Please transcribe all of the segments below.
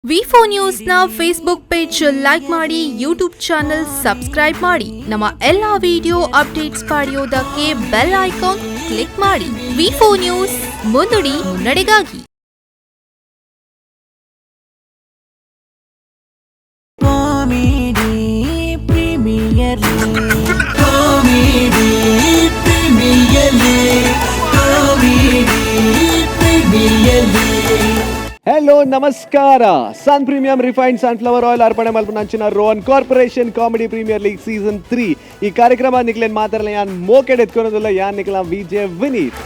ವಿಫೋ ನ್ಯೂಸ್ನ Facebook page like ಮಾಡಿ, YouTube channel subscribe ಮಾಡಿ. ನಮ್ಮ ಎಲ್ಲ ವಿಡಿಯೋ ಅಪ್ಡೇಟ್ಸ್ ಪಡೆಯೋದಕ್ಕೆ bell icon click ಮಾಡಿ. ವಿಫೋ ನ್ಯೂಸ್, ಮುನ್ನುಡಿ ಮುನ್ನಡೆಗಾಗಿ. Comedy Premier League, Comedy Premier League, Comedy Premier League. Hello, ನಮಸ್ಕಾರ. ಸನ್ premium refined sunflower oil ಅರ್ಪಣೆ ಮಲ್ಪುನಂಚಿನ Rohan corporation comedy premier league season 3 ಈ ಕಾರ್ಯಕ್ರಮ ನಿಕ್ಲೇನ್ ಮಾತಾಡಲ್ಲ ಯಾನ್ ಮೋಕೆಡ್ ಎತ್ಕೊಳೋದಿಲ್ಲ, ಯಾನ್ ನಿಕ್ಲ ವಿಜಯ್ ವಿನೀತ್.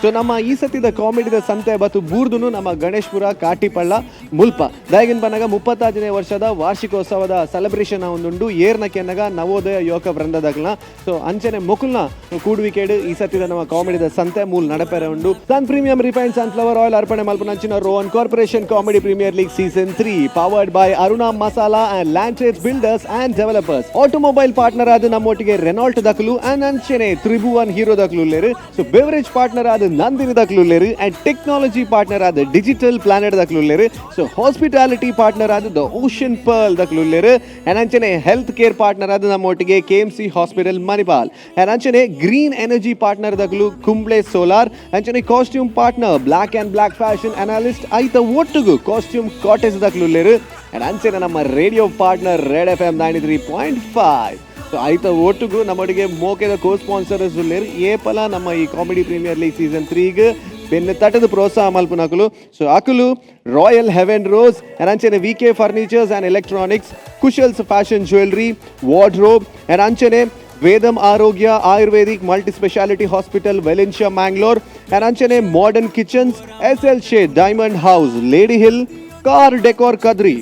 ಸೊ ನಮ್ಮ ಈ ಸತಿದ ಕಾಮಿಡಿದ ಸಂತೆ ಬತ್ತು ಬೂರ್ದುನು ನಮ್ಮ ಗಣೇಶ್ಪುರ ಕಾಟಿಪಳ್ಳ ಮುಲ್ಪ. ದಾಯಗಿನ ಪನ್ನಗ 35ನೇ ವರ್ಷದ ವಾರ್ಷಿಕೋತ್ಸವದ ಸೆಲೆಬ್ರೇಷನ್ ಒಂದುಂಡು ಏರ್ನ ಕೆನ್ನಗ ನವೋದಯ ಯುವಕ ವೃಂದದಕ್ಲ. ಸೊ ಅಂಚನೆ ಮೊಕುಲ್ನ ಕೂಡುವಿಕೇಡು ಈ ಸತಿದ ನಮ್ಮ ಕಾಮಿಡಿದ ಸಂತೆ ಮೂಲ್ ನಡಪೆರೆ ಉಂಡು. ಸನ್ premium refined sunflower oil ಅರ್ಪಣೆ ಮಲ್ಪುನಂಚಿನ Rohan corporation comedy premier league season 3, powered by Aruna masala and land builders and developers. Automobile partner ಆದ ನಮ್ಮೊಟ್ಟಿಗೆ ರೆನಾಲ್ಟ್ ದಕಲು ಅಂಡ್ ಅಂಚನೆ ತ್ರಿಭುವನ್ ಹೀರೋ ದಕಲು ಉಲ್ಲೇರು. ಸೊ ಬೆವರೇಜ್ ಪಾರ್ಟ್ನರ್ ಆದ ನಂದಿನಿ ದಕಲು ಉಲ್ಲೇರು ಅಂಡ್ ಟೆಕ್ನಾಲಜಿ ಪಾರ್ಟ್ನರ್ ಆದ ಡಿಜಿಟಲ್ ಪ್ಲಾನೆಟ್ ದಕಲು ಉಲ್ಲೇರು. ಸೊ ಹಾಸ್ಪಿಟಾಲಿಟಿ ಪಾರ್ಟ್ನರ್ ಆದ the ocean pearl ದಕಲು ಉಲ್ಲೇರು ಅಂಡ್ ಅಂಚನೆ health care partner ಆದ ನಮ್ಮೊಟ್ಟಿಗೆ KMC hospital Manipal and ಅಂಚನೆ green energy partner ದಕಲು ಕುಂಬ್ಳೆ ಸೋಲಾರ್, ಅಂಚನೆ costume partner black and black fashion analyst ಐತ ಒಟ್ಟುಗು ಕಾಸ್ಟ್ಯೂಮ್ ಕಾಟೇಜ್ ದಕಲು ಉಲ್ಲೇರು ಅಂಡ್ ಅಂಚನೆ ನಮ್ಮ radio partner red FM 93.5. So ಐತ ಒಟ್ಟುಗು ನಮ್ಮೊಟ್ಟಿಗೆ ಮೋಕೆದ ಕೋ ಸ್ಪಾನ್ಸರ್ಸ್ ಉಲ್ಲೇರು. ಏಪಲ ನಮ್ಮ ಈ ಕಾಮಿಡಿ ಪ್ರೀಮಿಯರ್ ಲೀಗ್ ಸೀಸನ್ 3ಗ್ ಬೆನ್ನು ತಟದ ಪ್ರೋತ್ಸಾಹ ಮಲ್ಪುನಕುಲು. ಸೊ ಅಕುಲು ರಾಯಲ್ ಹೆವೆನ್ ರೋಸ್ ಅಂಡ್ ಅಂಚನೆ V K furnitures and electronics, ಕುಶಲ್ಸ್ fashion jewellery wardrobe and ಅಂಚನೆ ವೇದಂ ಆರೋಗ್ಯ Ayurvedic multi speciality hospital, Valencia, Mangalore and ಅಂಚನೆ modern kitchens, S L ಶೇ diamond house, lady hill, car decor Kadri,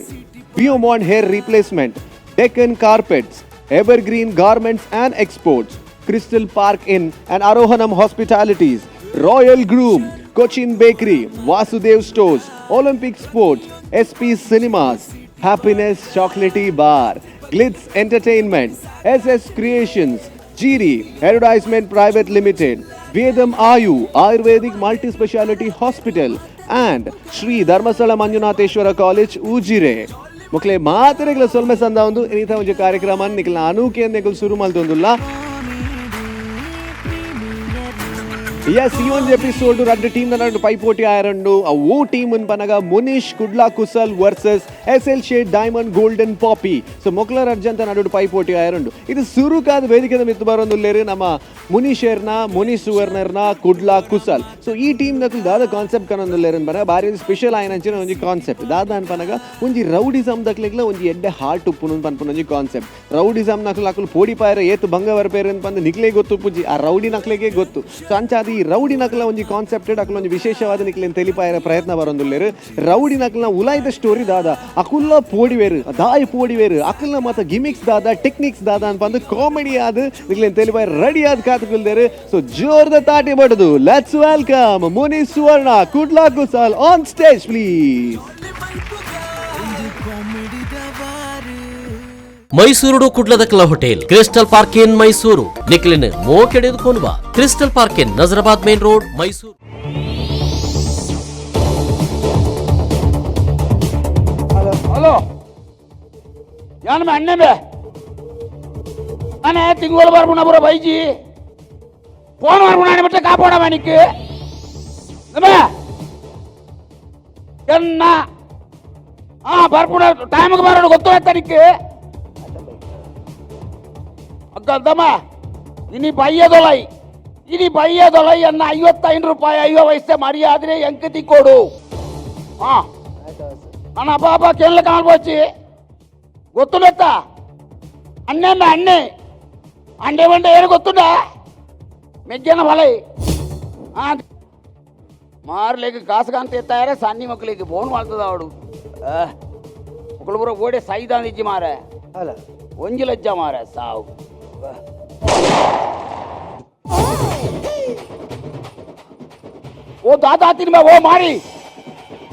ಬಿಯೋಮಾನ್ hair replacement, Deccan carpets, evergreen garments and exports, crystal park in and Arohanam hospitalities, royal groom, Cochin bakery, Vasudev stores, Olympic sports, SP cinemas, happiness chocolatey bar, Glitz entertainment, S S creations, GD advertisement private limited, Vedam Ayu Ayurvedic multi speciality hospital and Shri Dharmasthala Manjunatheshwara college, Ujire. ಮೊಕ್ಲೆ ಮಾತೆರೆಗ್ಲ ಸೊಲ್ಮೆ ಸಂದ ಒಂದು ಇನಿತ ಒಂಜಿ ಕಾರ್ಯಕ್ರಮ ನಿಕ್ಲ ಅನೂಕೆ ನಿಕಲ್ ಶುರು ಮಲ್ತೊಂದುಲ್ಲ. S, ಈ ಒಂದು ಎಪಿಸೋಡ್ ರಡ್ಡು ಟೀಮ್ ನಡು ಪೈಪೋಟಿ ಆಯರಂಡು. ಓ ಟೀಮ್ ಪನಗ Munish Kudla Kusal versus S L shade diamond golden ಪಾಪಿ. ಸೊ ಮೊಕ್ಲ ರಡ್ಜಂತ ನಡು ಪೈಪೋಟಿ ಆಯರಂಡು. ಇದು ಸುರುಕಾದ ವೇದಿಕೆದ ಮಿತ್ತು ಬರೋದುಲ್ಲೇರು ನಮ್ಮ ಮುನೀಶೇರ್ನ, ಮುನೀಶ್ ಸುವರ್ಣರ್ನ ಕುಡ್ಲಾ ಕುಸಲ್. ಸೊ ಈ ಟೀಮ್ ನಕುಲು ದಾದ ಕಾನ್ಸೆಪ್ಟ್ ಕನೊಂದುಲ್ಲೇರು ಪನಗ ಬಾರಿ ಒಂಜಿ ಸ್ಪೆಷಲ್ ಆಯ್ನಂಚಿನ ಒಂಜಿ ಕಾನ್ಸೆಪ್ಟ್. ದಾದ ಅನ್ಪನಗ ಒಂಜಿ ರೌಡಿಸಮ್ ದಕ್ಲೆಗ್ಲ ಒಂಜಿ ಎಡ್ಡೆ ಹಾರ್ಟ್ ಉಪ್ಪುನು ಪನ್ಪುನ ಒಂಜಿ ಕಾನ್ಸೆಪ್ಟ್. ರೌಡಿಸಮ್ ನಕುಲು ಅಕುಲು ಪೋಡಿಪಾಯರ ಏತು ಭಂಗ ಬರ್ಪೇರು ಪಂದ್ ನಿಕ್ಲೆ ಗೊತ್ತು ಪುಜಿ, ಆ ರೌಡಿ ನಕ್ಲೆಗೆ ಗೊತ್ತು. ಸೊ ಅಂಚಾದ ಈ ರೌಡಿ ನಕಲ ಒಂಜಿ ಕಾನ್ಸೆಪ್ಟ್ ಅಕುಲು ಒಂಜಿ ವಿಶೇಷವಾದ ನಿಕ್ಲೆನ್ ತೆಲಿಪಾಯರ ಪ್ರಯತ್ನ ಬರೊಂದುಲ್ಲೇರು. ರೌಡಿ ನಕಲ್ನ ಉಲಾಯ್ದ ಸ್ಟೋರಿ ದಾದ, ಅಕುಲ್ಲ ಪೋಡಿವೇರು, ದಾಯಿ ಪೋಡಿವೇರು, ಅಕಲ್ನ ಮತ ಗಿಮಿಕ್ಸ್ ದಾದ, ಟೆಕ್ನಿಕ್ಸ್ ದಾದ ಅನ್ಪಂದು ಕಾಮಿಡಿ ಆದ್ ನಿಕ್ಲೆನ್ ತೆಲಿಪಾಯ ರೆಡಿ ಆದ್ ಕಾತುಕುಲ್ದೇರು. ಸೊ ಜೋರ್ದ ತಾಟಿ ಬಡದು let's welcome Muni Suvarna Kudla Kusal on stage, please. Mysuru ಕುಡ್ಲದ hotel crystal park in Mysuru. ನಿಕ್ಲಿನ್ ಮೋಕೆಡೆದು ಕೋನುವ crystal park in Nazarabad main road, Mysuru. Hello, ಯಾನ್ ಅಣ್ಣೆ ಬೇ ನಾನೇ ತಿಂಗಳು ಬರ್ಬುಣ ಬರೋ ಬೈಜಿ ಫೋನ್ ಬರ್ಬುಣ ಬಿಟ್ಟು ಕಾಪಾಡ ಮನಿಕ್ ಎನ್ನ ಆ ಬರ್ಪುಣ ಟೈಮ್ಗೆ ಬರೋಣ ಗೊತ್ತು ಆಯ್ತಾ ನಿಕ್ಕೆ? ಅಗ್ಗಲ್ದಮ್ಮ, ಇನಿ ಬೈಯದೊಲೈ, ಇನಿ ಬೈಯದೊಲೈ ಎನ್ನ 55 ರೂಪಾಯಿ ಐವ ವಯಸ್ಸೆ ಮರ್ಯಾದ್ರೆ ಎಂಕತಿ ಕೊಡು. ಹಾ ಅಣ್ಣ, ಅಪ್ಪ ಕೇಳಲಿಕ್ಕೆ ಕಾಣ್ಬೋಚಿ ಗೊತ್ತುಂಡತ್ತ? ಅಣ್ಣೆ ಅಣ್ಣೆ ಅಂಡೆ ಬಂಡೆ ಏನು ಗೊತ್ತುಂಡ ಮೆಜ್ಜನ ಬಲೈ ಮಾರ್ಲಿಕ್ಕೆ ಕಾಸು ಎತ್ತಾರ ಸನ್ನಿ ಮಕ್ಕಳಿಗೆ ಫೋನ್ ಮಾಡ್ತದ ಅವಡು. ಮಕ್ಕಳು ಪೂರ ಓಡೆ ಸೈದಾನ ಇಜ್ಜಿ ಮಾರ ಅಲ್ಲ. ಒಂಜಿ ಲಜ್ಜ ಮಾರ ಸಾವು. ಓ ದಾದಾ ತಿನ್ಬ ಓ ಮಾರಿ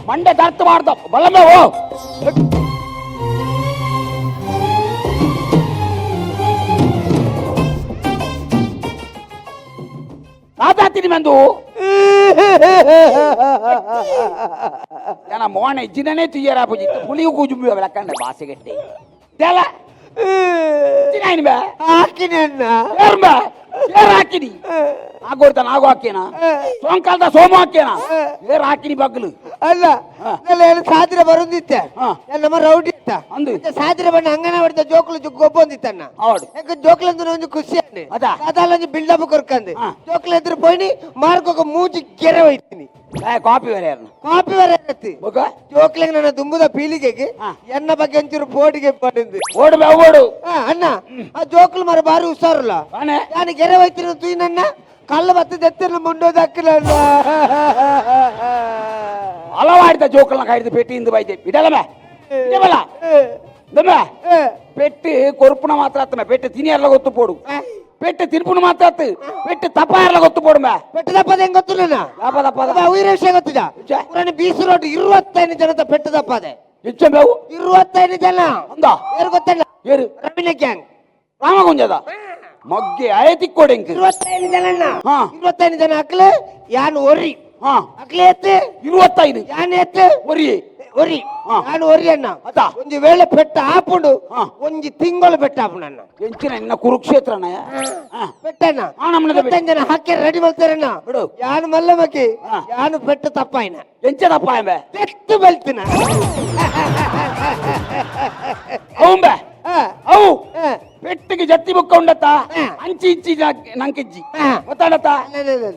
ಮಂಡೆ ದರ್ತ್ ಮಾಡ್ದ ಬಲ್ಲಮ್ಮ ಓ. ದಾದಾ ತಿನ್ಬಂದು ಏನ ಮೋಣ ಇಜ್ಜಿನೇ ತುಯ್ಯರ ಪೂಜಿ ಪುಲಿಯು ಕೂಜುಂಬಿ ಬೆಳಕಂಡ ಬಾಸೆಗಟ್ಟೆ ತೆಲ ಇಜ್ಜಿನ ಬೇ ಹಾಕಿನಿ ಅಣ್ಣ. ಏರ್ ಬೇ ಏರ್ ಹಾಕಿನಿ ಆಗೋಡ್ತಾನ ಆಗೋ ಹಾಕೇನ ಸೋಂಕಾಲ್ದ ಸೋಮ ಹಾಕೇನ ಏರ್ ಹಾಕಿನಿ ಬಗ್ಲು. ಅಲ್ಲ ಅಲ್ಲ ಸಾದ್ರೆ ಬರುದಿತ್ತೆ ನಮ್ಮ ರೌಡಿ ಇತ್ತ ಅಂದು. ಸಾದ್ರೆ ಬಣ್ಣ ಅಂಗನ ಹೊಡೆದ ಜೋಕುಲು ಗೊಬ್ಬೊಂದಿತ್ತಣ್ಣ. ಹೌದು. ಯಾಕೆ ಜೋಕ್ಲು ಅಂದ್ರೆ ಒಂಜಿ ಖುಷಿ ಅಣ್ಣೆ. ಅದಾ? ಅದಾಲ ಒಂಜಿ ಬಿಲ್ಡಪ್ ಕೊರ್ಕಂದೆ ಜೋಕ್ಲು ಎದುರು ಪೋಯ್ನಿ ಮಾರ್ಕೋಕ ಮೂಜಿ ಗೆರೆ ಹೋಯ್ತೀನಿ. ಕಾಪಿ ಬೇರೆ ಯಾರನ್ನ? ಕಾಪಿ ಬೇರೆ ಇರತ್ತಿ. ಬೊಕ್ಕ? ಜೋಕ್ಲಿಗೆ ನನ್ನ ದುಂಬುದ ಪೀಳಿಗೆಗೆ ಎನ್ನ ಬಗ್ಗೆ ಒಂಚೂರು ಬೋಡಿಗೆ ಪడింದು. ಓಡು ಬೇ ಓಡು. ಅಣ್ಣ ಆ ಜೋಕ್ಲು ಮರ ಬಾರಿ ಹುಷಾರುಲ್ಲ. ನಾನು ಗೆರೆ ಹೋಯ್ತೀನಿ ತೂಯಿನಣ್ಣ ಕಲ್ಲು ಬತ್ತ ದೆತ್ತಿರ್ಲ ಮುಂಡೋದಕ್ಕಿಲ್ಲ. ಹಲವಾಡಿದ ಜೋಕಲ್ನ ಕಾಯ್ದು ಪೆಟ್ಟಿಯಿಂದ ಬೈದೆ ಇಡಲಮೆ ಇಡಬಲ್ಲ ದಮ್ಮ ಪೆಟ್ಟು ಕೊರುಪುನ ಮಾತ್ರ ಆತಮ ಪೆಟ್ಟು ತಿನಿಯರ್ಲ ಗೊತ್ತು ಪೋಡು ಪೆಟ್ಟು ತಿನ್ಪುನ ಮಾತ್ರ ಆತು ಪೆಟ್ಟು ತಪ್ಪ ಗೊತ್ತು ಪೋಡು ಮೇ ಪೆಟ್ಟು ತಪ್ಪದ ಹೆಂಗ್ ಗೊತ್ತು ನನ್ನ ತಪ್ಪ ತಪ್ಪದ ಉಯಿರ ವಿಷಯ ಗೊತ್ತಿದ ಪುರಾಣ ಬೀಸು ರೋಡ್ 25 ಜನದ ಪೆಟ್ಟು ತಪ್ಪದೆ ಹೆಚ್ಚ ಬೇವು 25 ಜನ ಅಂದ ಯಾರು ಗೊತ್ತಲ್ಲ ಏರು ರವಿನ ಗ್ಯಾಂಗ್ ರಾಮಗುಂಜದ ಮೊಗ್ಗೆ ಆಯತಿಕ್ಕೋಡೆ 25 ಜನ 25 ಜನ ಅಕ್ಲೆ ಯಾನ್ ಒರಿ ಅಕ್ಲೆ ಎತ್ತು 25 ಯಾನ್ ಎತ್ತು ಒರಿ ಒರಿ ನಾನು ಒರಿ ಅಣ್ಣ ಒಂಜಿ ವೇಳೆ ಪೆಟ್ಟ ಆಪುಂಡು ಒಂಜಿ ತಿಂಗಳು ಪೆಟ್ಟ ಆಪುಂಡು ಅಣ್ಣ ಎಂಚಿನ ಇನ್ನ ಕುರುಕ್ಷೇತ್ರನ ಪೆಟ್ಟಣ್ಣ ಜನ ಹಾಕಿ ರೆಡಿ ಮಾಡ್ತಾರಣ್ಣ ಬಿಡು ಯಾನು ಮಲ್ಲ ಮಕ್ಕಿ ಯಾನು ಪೆಟ್ಟು ತಪ್ಪಾಯ್ನ ಎಂಚ ತಪ್ಪಾಯಂಬೆ ಪೆಟ್ಟು ಬಲ್ತಿನ ಅವಂಬೆ ಅವು ಪೆಟ್ಟಿಗೆ ಜತ್ತಿ ಬುಕ್ಕ ಉಂಡತ್ತ ಅಂಚಿ ಇಂಚಿ ನಂಕಿಜ್ಜಿ ಗೊತ್ತಾಡತ್ತ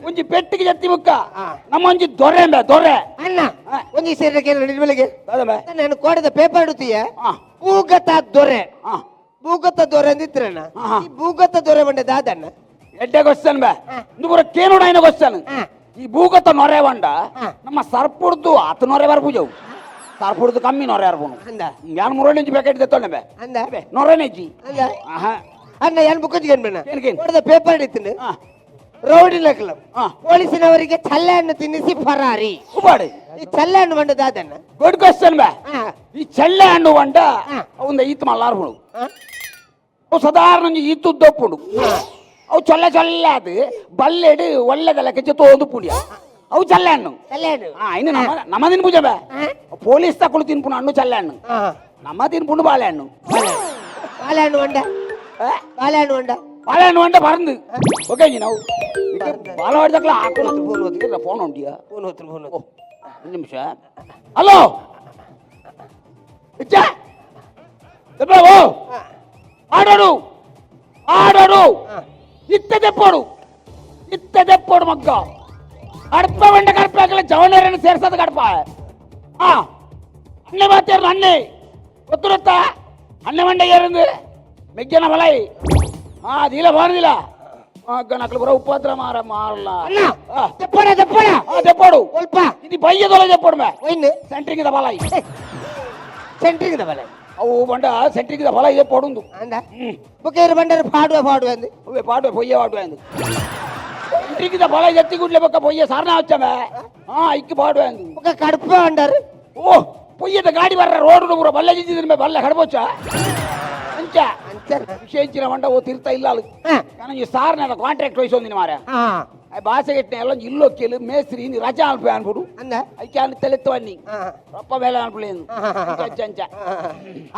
ಒಂಜಿ ಪೆಟ್ಟಿಗೆ ಜತ್ತಿ ಬುಕ್ಕ ನಮ್ಮ ಒಂಜಿ ದೊರೆ ಅಂಬೆ ದೊರೆ ಅಣ್ಣ ಒಂಜಿ ಸೇರಕ್ಕೆ ಬೆಳಿಗ್ಗೆ ನಾನು ಕೋಡದ ಪೇಪರ್ ಇಡುತ್ತೀಯ ಭೂಗತ ದೊರೆ ಭೂಗತ ದೊರೆ ಅಂದಿತ್ರಣ್ಣ ಈ ಭೂಗತ ದೊರೆ ಬಂಡೆ ದಾದಣ್ಣ ಎಡ್ಡೆ ಕ್ವಶನ್ ಬೇ ಇಂದು ಪೂರ ಕೇನುಡಾಯಿನ ಕ್ವಶನ್ ಈ ಭೂಗತ ನೊರೆ ಬಂಡ ನಮ್ಮ ಸರ್ಪುಡ್ದು ಆತ ನೊರೆ ಬರ್ಪೂಜವು ಸರ್ಪುಡ್ದು ಕಮ್ಮಿ ನೊರೆ ಅರ್ಪುನು ಅಂದ ಯಾನ್ ಮುರಳಿಂಚಿ ಪ್ಯಾಕೆಟ್ ತೆತ್ತೊಂಡೆ ಬೇ ಅಂದ ನೊರೆನೆಜ್ಜಿ ಅಂದ ಅಣ್ಣ ಯಾನ್ ಬುಕ್ಕಜ್ಗೆ ಏನ್ ಬೇಡ ಕೋಡದ ಪೇಪರ್ ಇಡ್ತೀನಿ ರೌಡಿ ನಕಲು ಪೊಲೀಸಿನವರಿಗೆ ಚಲ್ಲೆ ಹಣ್ಣು ತಿನ್ನಿಸಿ ಫರಾರಿ ಈ ಚಲ್ಲೆ ಹಣ್ಣು ಬಂಡ ದಾದಣ್ಣ ಗುಡ್ ಕ್ವಶನ್ ಬೇ ಈ ಚಲ್ಲೆ ಹಣ್ಣು ಬಂಡ ಅವಂದ ಈತ್ ಮಲ್ಲಾರ್ಪುಣು ಅವು ಸಾಧಾರಣ ಒಂಜಿ ಈತ್ ಉದ್ದಪ್ಪುಂಡು ಅವು ಚೊಲ್ಲ ಚೊಲ್ಲ ಅದು ಬಲ್ಲೆಡು ಒಳ್ಳೆದಲ್ಲ ಕೆಚ್ಚ ತೋಂದು ಪುಣ್ಯ ಅವು ಚಲ್ಲೆ ಹಣ್ಣು ಚಲ್ಲೆ ಹಣ್ಣು ಇನ್ನು ನಮ್ಮ ನಮ್ಮ ತಿನ್ಪುಜ ಬೇ ಪೊಲೀಸ್ ತಕೊಳು ತಿನ್ಪುಣ ಹಣ್ಣು ಚಲ್ಲೆ ಹಣ್ಣು ನಮ್ಮ ತಿನ್ಪುಂಡು ಬಾಳೆಹಣ್ಣು ಬಾಳೆಹಣ್ಣು ಬಂಡ ಬಾಳೆಹಣ್ಣು ಬಂಡ ಬಾಳೆಹಣ್ಣು ಬಂಡ ಪರಂದು ಓಕೆ ನಾವು ಬಾಲವಾಡಿ ತಕ್ಕಲ ಹಾಕೊಂಡು ಫೋನ್ ಫೋನ್ ಉಂಟಿಯಾ ಫೋನ್ ಹೋಗ್ತೀನಿ ಫೋನ್ ಒಂದು ನಿಮಿಷ ಹಲೋ ಓ ಆಡೋಡು ಆಡೋಡು ಇತ್ತ ದೆಪ್ಪೋಡು ಇತ್ತ ದೆಪ್ಪೋಡು ಮಗ್ಗ ಕಡಪ ಬಂಡ ಕಡಪ ಹಾಕಲ್ಲ ಜವನರನ್ನು ಸೇರ್ಸೋದು ಕಡಪ ಅಣ್ಣೆ ಮಾತೇರು ಅಣ್ಣೆ ಗೊತ್ತಿರುತ್ತಾ ಅಣ್ಣೆ ಮಂಡ ಏರಂದು ಮೆಗ್ಗನ ಬಲೈ ದೀಲ ಬಾರದಿಲ್ಲ ನಕಲು ಬರೋ ಉಪದ್ರ ಮಾರ ಮಾರಲ್ಲ ಅಣ್ಣ ದೆಪ್ಪಡ ದೆಪ್ಪಡ ದೆಪ್ಪೋಡು ಸ್ವಲ್ಪ ಇದು ಬೈಯದೊಳ ದೆಪ್ಪೋಡು ಮೇ ಒಯ್ನು ಸೆಂಟ್ರಿಂಗ್ the ಬಲೈ centring the ಬಲೈ ಅವು ಬಂಡ ಸೆಂಟ್ರಿಂಗ್ the ಬಲೈ ದೆಪ್ಪೋಡುಂದು ಅಂದ ಬುಕ್ಕೇರು ಬಂಡರು ಪಾಡುವ ಪಾಡುವ ಅಂದು ಅವೇ ಪಾಡುವ ಪೊಯ್ಯ ಪಾಡುವ ಅಂದು ಸೆಂಟ್ರಿಂಗ್ the ಬಲೈ ಎತ್ತಿ ಗುಡ್ಲೆ ಬೊಕ್ಕ ಪೊಯ್ಯ ಸಾರಣ ಹಚ್ಚಮೆ ಇಕ್ಕಿ ಪಾಡುವ ಅಂದು ಬೊಕ್ಕ ಕಡುಪ ಅಂಡರು ಓ ಪೊಯ್ಯದ ಗಾಡಿ ಬರ್ರ ರೋಡ್ ಪೂರ ಬಲ್ಲೆ ಜಿದ್ದಿದ್ರೆ ಬಲ್ಲೆ ಕಡಬೋಚ ಅಂಚ ವಿಶೇಷ ಮಂಡ ಓ ತಿರ್ತ ಇಲ್ಲ ಅಲ್ಲಿ ನಾನು ಈ ಸಾರ್ನ ಕಾಂಟ್ರಾಕ್ಟ್ ವಹಿಸೊಂದಿನ ಮಾರ ಭಾಷೆಗೆಟ್ನ ಎಲ್ಲ ಇಲ್ಲೊಕ್ಕೆಲು ಮೇಸ್ತ್ರಿ ನೀ ರಜಾ ಅನ್ಪು ಅನ್ಬಿಡು ಅಂದ ಐಕೆ ಅನ್ ತೆಲೆತ್ತವನ್ನಿ ರಪ್ಪ ಬೇಲೆ ಅನ್ಪುಲೇನು ಅಂಚ ಅಂಚ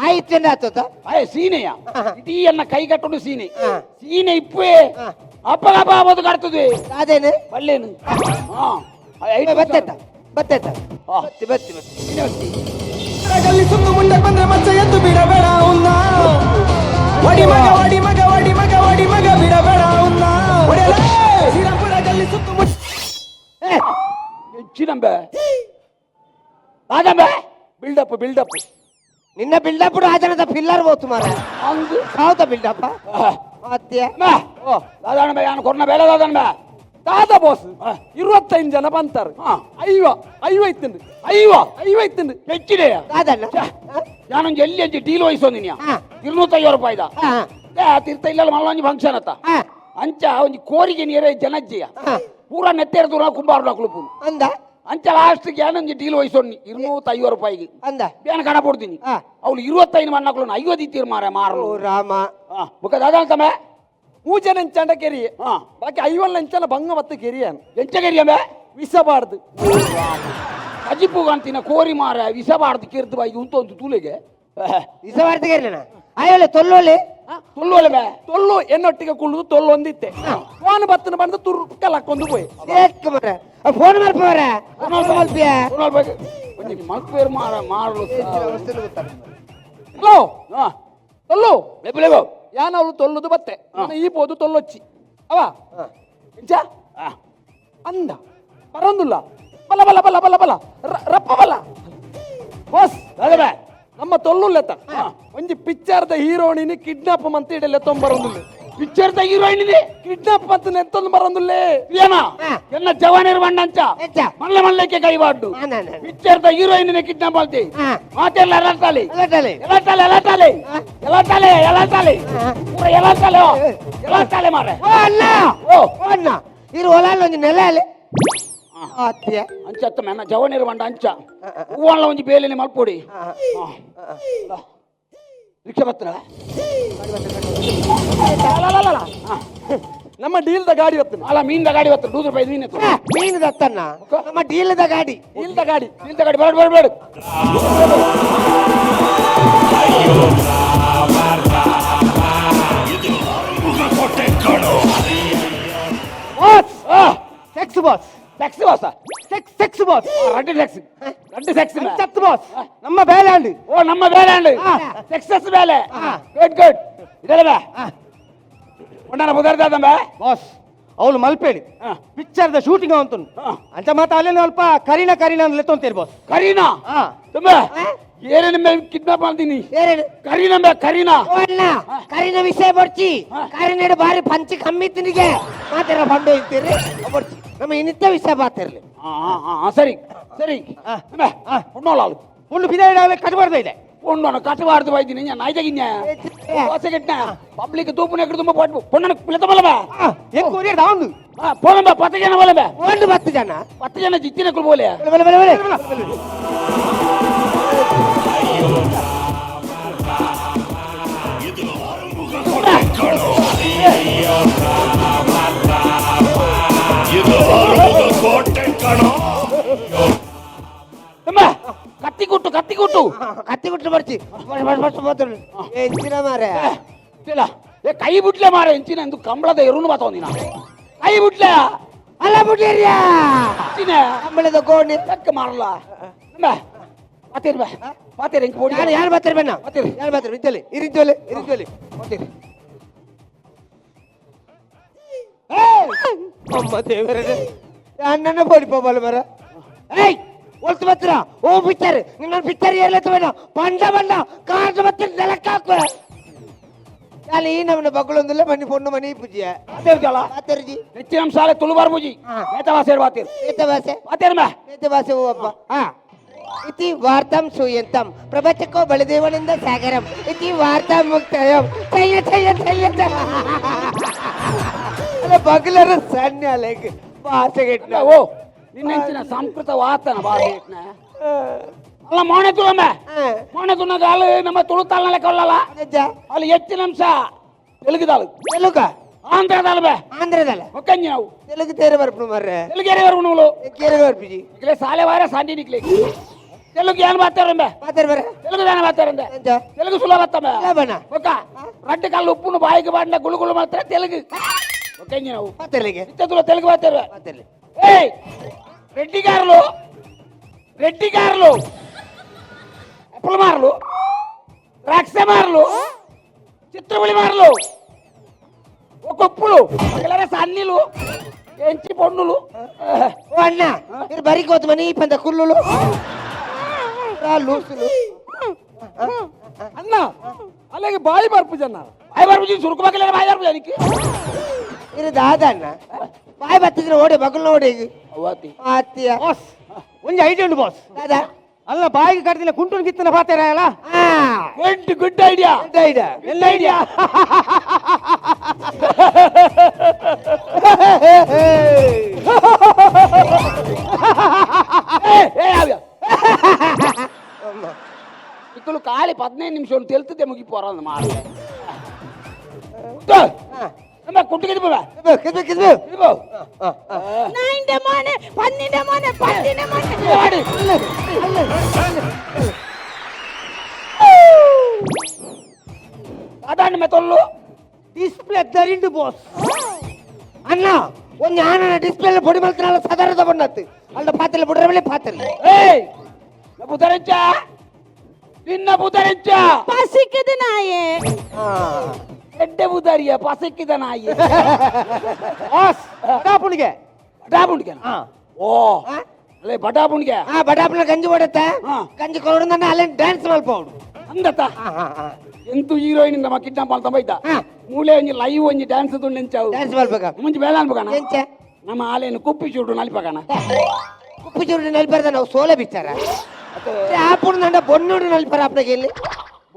ಆಯ್ತು ಆತೋತ ಅಯ್ಯ ಸೀನೆಯ ಇಡೀ ಅನ್ನ ಕೈ ಕಟ್ಟುಡು ಸೀನೆ ಸೀನೆ ಇಪ್ಪೆ ಅಪ್ಪಗಪ್ಪ ಆಬೋದು ಕಟ್ತದೆ ಅದೇನು ಬಲ್ಲೇನು ಬತ್ತೈತ ಬತ್ತೈತ ಬತ್ತಿ ಬತ್ತಿ ಬತ್ತಿ ಗಲ್ಲಿ ಸುಮ್ಮು ಮುಂದೆ ಬಂದ್ರೆ ಮಚ್ಚ ಎದ್ದು ಬಿಡಬೇಡ ಉನ್ನ ಒಡಿ ಮಗ ಒಡಿ ಮಗ ಒಡಿ ಮಗ ಒಡಿ ಮಗ ಬಿಡಬೇಡ ಉನ್ನ ಒಡೆಯಲೇ ಶ್ರೀರಾಮ್ಪುರ ಗಲ್ಲಿ ಸುತ್ತು ಹೆಚ್ಚಿನಂಬೆ ರಾಜಂಬೆ build up build up ನಿನ್ನ ಬಿಲ್ಡಪ್ ರಾಜನದ ಪಿಲ್ಲರ್ ಹೋತು ಮಾರ ಅಂದು ಹೌದಾ ಬಿಲ್ಡಪ್ ಮತ್ತೆ ಓ ದಾದಾಣ ಯಾನು ಕೊರ್ನ ಬೇಡ ದಾದಾಣ ದಾದಾ ಬಾಸ್ 25 ಜನ ಬಂತಾರೆ ಐವ ಐವೈತುಂಡು ಐವ ಐವೈತುಂಡು ಹೆಚ್ಚಿದೆ ದಾದಣ್ಣ ನಾನೊಂದು ಎಲ್ಲಿ ಅಂಜಿ ಡೀಲ್ ವಹಿಸೋದಿನಿ 250 ರೂಪಾಯಿದ ತೀರ್ಥ ಇಲ್ಲ ಮಲ್ಲೊಂಜಿ ಫಂಕ್ಷನ್ ಅತ್ತ ಅಂಚ ಒಂಜಿ ಕೋರಿಗೆ ನೀರೇ ಜನಜ್ಜಿಯ ಪೂರ ನೆತ್ತೇರ ದೂರ ಕುಂಬಾರ ಕುಳುಪು ಅಂದ ಅಂಚ ಲಾಸ್ಟ್ ಏನೊಂಜಿ ಡೀಲ್ ವಹಿಸೋನಿ 250 ರೂಪಾಯಿಗೆ ಅಂದ ಬೇನ ಕಣ ಕೊಡ್ತೀನಿ ಅವಳು 25 ಮಣ್ಣಕ್ಳು 50 ತೀರ್ ಮಾರ ಮಾರಲು ರಾಮ ಬುಕ್ಕ ದಾದಾ ಅಂತಮ್ಮ ಮೂಜನ ಎಂಚಾಂಡ ಕೆರಿಯೆ ಬಾಕಿ ಐವಲ್ಲ ಎಂಚನ ಬಂಗ ಬತ್ತ ಕೆರಿಯಾನ ಎಂಚ ಕೆರಿಯಂಬೆ ವಿಷಬಾರ್ದು ಅಜಿಪು ಕಾಣ್ತಿನ ಕೋರಿ ಮಾರ ವಿಷಬಾರ್ದು ಕೆರ್ದು ಬಾಯಿ ಉಂಟು ತೂಲೆಗೆ ವಿಷಬಾರ್ದು ಕೆರಿಯನ ಅಯ್ಯೋಲೆ ತೊಲ್ಲೋಲೆ ತೊಲ್ಲೋಲೆ ಬೇ ತೊಲ್ಲು ಎನ್ನೊಟ್ಟಿಗೆ ಕುಳ್ಳುದು ತೊಲ್ಲೊಂದಿತ್ತೆ ಫೋನ್ ಬತ್ತನ ಬಂದು ತುರ್ಕಲ್ ಹಾಕೊಂಡು ಪೋಯ್ ಏಕ್ ಮಾರ ಫೋನ್ ಮಲ್ಪ ಮಾರ ಫೋನ್ ಮಲ್ಪಿಯ ಒಂಜಿ ಮಲ್ಪೇರ್ ಮಾರ ಮಾರಲು ಹಲೋ ತೊಲ್ಲು ಲೆಬು ಲೆಬು ಯಾನವಳು ತೊಲ್ಲುದು ಬತ್ತೆ ನಾನು ಈ ಪೋದು ತೊಲ್ಲೊಚ್ಚಿ ಅವ ಎಂಚ ಅಂದ ಪರಂದುಲ್ಲ ಬಲ ಬಲ ಬಲ ಬಲ ಬಲ ರಪ್ಪ ಬಲ ಬಾಸ್ ಬೇ ನಮ್ಮ ತೊಲ್ಲುಲ್ಲೆತ್ತ ಒಂಜಿ ಪಿಕ್ಚರ್ದ ಹೀರೋಯಿನಿ ಕಿಡ್ನಾಪ್ ಮಂತ ಇಡಲೆ ತೊಂಬರೊಂದುಲ್ಲೆ ಪಿಕ್ಚರ್ದ ಹೀರೋಯಿನ್ ಕಿಡ್ನಾಪ್ ಮಂತ ನೆತ್ತೊಂದು ಬರೊಂದುಲ್ಲೆ ಏನ ಎನ್ನ ಜವಾನಿರ್ ಬಂಡಂಚ ಎಂಚ? ಮಲ್ಲೆ ಮಲ್ಲೆಕ್ಕೆ ಕೈವಾಡ್ಡು ಪಿಕ್ಚರ್ದ ಹೀರೋಯಿನ್ ಕಿಡ್ನಾಪ್ ಮಾಡ್ತಿ ಮಾತೆಲ್ಲ ಎಲಾಟಾಲಿ ಎಲಾಟಾಲಿ. ಎಲಾಟಾಲಿ ಎಲಾಟಾಲಿ ಎಲಾಟಾಲಿ ಎಲಾಟಾಲಿ ಪೂರ ಎಲಾಟಾಲಿ ಎಲಾಟಾಲಿ ಮಾರೆ ಓ ಅಣ್ಣ ಓ. ಓ ಅಣ್ಣ ಇರು ಹೊಲಾಲ್ ಒಂಜಿ ನೆಲ ಅಲೆ ಆತ್ಯ ಅಂಚತ್ತ ಮೆನ್ನ ಜವನಿರ್ ಬಂಡ ಅಂಚ ಹೂವಲ್ಲ ಒಂಜಿ ಬೇಲೆನೆ ಮಲ್ಪೊಡಿ ರಿಕ್ಷಾ ಬತ್ರ ನಮ್ಮ ಡೀಲ್ದ ಗಾಡಿ ಹೊತ್ತನ ಅಲ್ಲ ಮೀನ್ದ ಗಾಡಿ ಬತ್ತ 100 ರೂಪಾಯಿ ಮೀನ್ ಎತ್ತು. ಮೀನು ದತ್ತಣ್ಣ ನಮ್ಮ ಡೀಲದ ಗಾಡಿ ಡೀಲ್ದ ಗಾಡಿ ಡೀಲ್ದ ಗಾಡಿ ಬೇಡ ಬೇಡ ಬೇಡ boss sex boss taxi boss sex sex boss ರಡ್ಡು ಟ್ಯಾಕ್ಸಿ ರಡ್ಡು ಟ್ಯಾಕ್ಸಿ ಅಂಚತ್ತು ಬಾಸ್ ನಮ್ಮ ಬೇಲೆ ಅಂಡು ಓ ನಮ್ಮ ಬೇಲೆ ಅಂಡು ಸಕ್ಸಸ್ ಬೇಲೆ ಗುಡ್ ಗುಡ್ ಇದೆಲ್ಲ ಬೇ ಉಂಡನ ಬುದರ್ದಾದಂಬ ಬಾಸ್ ಅವಳು ಮಲ್ಪೇಳಿ picture the shooting ಅಂತನು ಅಂಚ ಮಾತ ಅಲ್ಲೇನು ಅಲ್ಪ ಕರೀನಾ ಕರೀನಾ ಅಂತ ಲೆತ್ತೊಂತೀರಿ ಬಾಸ್ ಕರೀನಾ ತುಂಬ ಏನೇ ನಿಮ್ಮ ಕಿಡ್ನಾಪ್ ಮಾಡ್ತೀನಿ ಏನೇನು ಕರೀನಾ ಬೇ ಕರೀನಾ ಓ ಅಣ್ಣ ಕರಿನ ವಿಷಯ ಬರ್ಚಿ ಕರಿನಡು ಬಾರಿ ಪಂಚಿ ಕಮ್ಮಿ ತಿನ್ನಿಗೆ ಮಾತಾರ ಫಂಡು ಇರ್ತೀರಿ ಬರ್ಚಿ ನಮ್ಮ ಇನ್ನಿತ್ತ ವಿಷಯ ಬಾತಿರ್ಲಿ ಸರಿ ಸರಿ ಉಣ್ಣೋಲಾಲು ಒಂದು ಬಿದಾಯಿಡಾಗಲೇ ಕಟ್ಬಾರ್ದ ಇದೆ பொண்ணு கட்டுவாடுது வைத்தி நீங்க நாய்தகிங்க தோசை கட்டின பப்ளிக் தூப்பு எக்கடி ತುಂಬ போட்டு பொண்ணு பிளத்த போலவே எங்க ஒரே தாந்து போலம்பா 10 ಜನ போலம்பா ಒಂದು 10 ಜನ 10 ಜನ ಜಿತ್ತಿನಕ್ಕಳು ಬೋಲೆ ಬಲೆ ಬಲೆ ಬಲೆ ಬಲೆ ಕತ್ತಿ ಕೊಟ್ಟು ಕತ್ತಿ ಕೊಟ್ಟು ಕತ್ತಿ ಕೊಟ್ಟು ಬರ್ಚಿ ಎಂಚಿನ ಮಾರೆ ಇಲ್ಲ ಏ ಕೈ ಬಿಟ್ಲೆ ಮಾರೆ ಎಂಚಿನ ಎಂದು ಕಂಬಳದ ಎರುನು ಬಾತವಂದಿನ ಕೈ ಬಿಟ್ಲೆ ಅಲ್ಲ ಬಿಟ್ಟಿರ್ಯಾ ಎಂಚಿನ ಕಂಬಳದ ಗೋಣಿ ತಕ್ಕ ಮಾರಲ್ಲ ಬಾ ಬಾತೇರಿ ಬಾ ಬಾತೇರಿ ಎಂಕ್ ಪೋಡಿ ಯಾರು ಯಾರು ಬಾತೇರಿ ಬಣ್ಣ ಬಾತೇರಿ ಯಾರು ಬಾತೇರಿ ಇಂಚಲಿ ಇರಿಂಚೋಲೆ ಇರಿಂಚೋಲೆ ಬಾತೇರಿ ಅಮ್ಮ ದೇವರೇ ಅಣ್ಣನ ಪೋಡಿ ಪೋಬಲ್ಲ ಮರ ಏಯ್ ಒಲ್ತು ಬತ್ರ ಓ ಪಿಕ್ಚರ್ ನಿನ್ನ ಪಿಕ್ಚರ್ ಏರ್ಲತ್ತ ಬೇಡ ಪಂಡ ಬಂಡ ಕಾಟ ಬತ್ತ ನೆಲಕ್ಕಾಕು ಅಲ್ಲಿ ಈ ನಮ್ಮನ ಬಗ್ಗಳೊಂದಿಲ್ಲ ಮನಿ ಪೊಣ್ಣು ಮನಿ ಪೂಜೆ ಬಾತೇರ್ಜಿ ನೆಚ್ಚಿನ ಸಾಲೆ ತುಳುಬಾರ್ ಪೂಜಿ ನೇತ ಭಾಷೆ ಬಾತೇರ್ ನೇತ ಭಾಷೆ ಬಾತೇರ್ ಮಾ ನೇತ ಭಾಷೆ ಓ ಅಪ್ಪ ಹಾ ಇತಿ ವಾರ್ತಾಂ ಸೂಯಂತಂ ಪ್ರಪಂಚಕ್ಕೋ ಬಲದೇವನಿಂದ ಸಾಗರಂ ಇತಿ ವಾರ್ತಾ ಮುಕ್ತಾಯಂ ಚಯ್ಯ ಚಯ್ಯ ಚಯ್ಯ ಅಲ್ಲ ಬಗ್ಲರ ಸಣ್ಣ ಅಲೆಗ್ ಭಾಷೆ ಓ ನಿನ್ನೆಂಚಿನ ಸಂಸ್ಕೃತ ವಾತನ ಭಾಷೆ ಅಲ್ಲ ಮೋಣೆ ತುಳಂಬ ಮೋಣೆ ತುಣ್ಣಗ ಅಲ್ಲಿ ನಮ್ಮ ತುಳುತಾಲ್ನಲ್ಲ ಕೊಲ್ಲಲ್ಲ ಅಲ್ಲಿ ಹೆಚ್ಚಿನ ಅಂಶ ತೆಲುಗುದಾಳು ತೆಲುಗ ಆಂಧ್ರದಾಳು ಬೇ ಆಂಧ್ರದಲ್ಲ ಒಕ್ಕಂಜಿ ನಾವು ತೆಲುಗು ತೇರೆ ಬರ್ಪು ಮರ್ರೆ ತೆಲುಗು ಏರೆ ಬರ್ಪು నువ్వు ಕೇರೆ ಬರ್ಪಿಜಿ ಇಕ್ಲೆ ಸಾಲೆ ವಾರ ಸಾಂಡಿ ನಿಕ್ಲೆ ತೆಲುಗು ಏನು ಮಾತಾರಂಬೆ ಮಾತಾರ ಬರ ತೆಲುಗು దాని ಮಾತಾರಂದೆ ತೆಲುಗು ಸುಲಭ ಬತ್ತಂಬೆ ಸುಲಭನ ಒಕ್ಕ ರಡ್ಡು ಕಲ್ಲು ಉಪ್ಪುನು ಬಾಯಿಗೆ ಬಾಂಡ ಗುಳು ಗುಳು ಮಾತ್ರ ತೆಲುಗು ಒಕ್ಕಂಜಿ ನಾವು ಮಾತಾರ್ಲಿಗೆ ಇತ್ತతుల తెలుగు మాತಾರ ಮಾತಾರ್ಲಿ ಏಯ್ రెడ్డి గారులు రెడ్డి గారులు అప్పలమారులు రాక్షమారులు చిత్రపులి మారులు ఒప్పులు సన్నీలు ఎంచి పొన్నులు ఓ అన్న మీరు బరికి పంద కుల్లులు లూసులు అన్న అలాగే బాయి మరుపు జన్న ಬಾಯಿ ಬರ್ಪು ಸುರುಕು ಬಾಕಲ ಬಾಯಿ ಬರ್ಪು ಜನಕ್ಕೆ ಇದು ದಾದ ಅಣ್ಣ ಬಾಯಿ ಬತ್ತಿದ್ರೆ ಓಡಿ ಬಗಲ್ ನೋಡಿ ಆತಿಯ ಬಾಸ್ ಒಂಜಿ ಐಡಿಯಾ ಉಂಡು ಬಾಸ್ ದಾದಾ ಅಲ್ಲ ಬಾಯಿಗೆ ಕಡ್ದಿನ ಕುಂಟುನ್ ಗಿತ್ತನ ಪಾತೇರ ಅಲ್ಲ good good idea good idea ಎಲ್ಲ ಐಡಿಯಾ ಇಕ್ಕಳು ಖಾಲಿ 15 ನಿಮಿಷ ತೆಲ್ತದೆ ಮುಗಿ ಪೋರ ಮಾಡ ಕುಟ್ಟಿಗೆ നായിന്റെ മോനെ, പന്നിന്റെ മോനെ, പന്നിന്റെ മോനെ. ಅದಾಂಡ ಮೆತ್ತೊಲ್ಲು ಡಿಸ್ಪ್ಲೇ ದರಿಂಡು ಬಾಸ್. ಅಣ್ಣ, ಒಂಜಿ ಆನನ ಡಿಸ್ಪ್ಲೇ ಪೊಡಿ ಮಲ್ತನಾಲ ಸಾಧಾರಣ ಬಣ್ಣತ್ತು ಅಲ್ಲ ಪಾತ್ರೆ ಬುಡ್ರಮೇಲೆ ಪಾತ್ರೆ. ಏಯ್, ಬುಧರಂಚ ನಿನ್ನ ಬುಧರಂಚ. പസിക്കുത് നായേ. ಎಡ್ಡೆ ಬುಧಾರಿಯ ಪಸಕ್ಕಿದ ನಾಯಿ. ಬಾಸ್, ಬಡಾಪುಣಿಗೆ. ಬಡಾಪುಣಿಗೆ? ಓ ಅಲ್ಲೇ ಬಡಾಪುಣಿಗೆ. ಆ ಬಡಾಪುನ ಗಂಜಿ ಹೊಡತ್ತ. ಹಾ. ಗಂಜಿ ಕೊರಡು ನನ್ನ ಅಲ್ಲೇ ಡ್ಯಾನ್ಸ್ ಮಲ್ಪೌಡು. ಅಂದತ್ತ ಎಂತು ಹೀರೋಯಿನ್ ನಮ್ಮ ಕಿಡ್ನಾಪ್ ಮಾಡ್ತಾ ಬೈತ. ಮೂಲೆ ಒಂಜಿ ಲೈವ್ ಒಂಜಿ ಡ್ಯಾನ್ಸ್ ತುಂಡು ಎಂಚಾವು. ಡ್ಯಾನ್ಸ್ ಮಲ್ಪಕ. ಮುಂಚೆ ಬೇಡ ಅನ್ಬೇಕಣ. ಎಂಚ? ನಮ್ಮ ಆಲೇನು ಕುಪ್ಪಿ ಚೂಡು ನಲಿಪಕಣ. ಕುಪ್ಪಿ ಚೂಡು ನಲ್ಪರ್ದ ನಾವು ಸೋಲೆ ಬಿಚ್ಚಾರ ಆಪುಣ ನಂಡ ಬೊನ್ನೋಡು ನಲ್ಪರ ಅಪ್ಪನಿಗೆ ಇಲ್ಲಿ.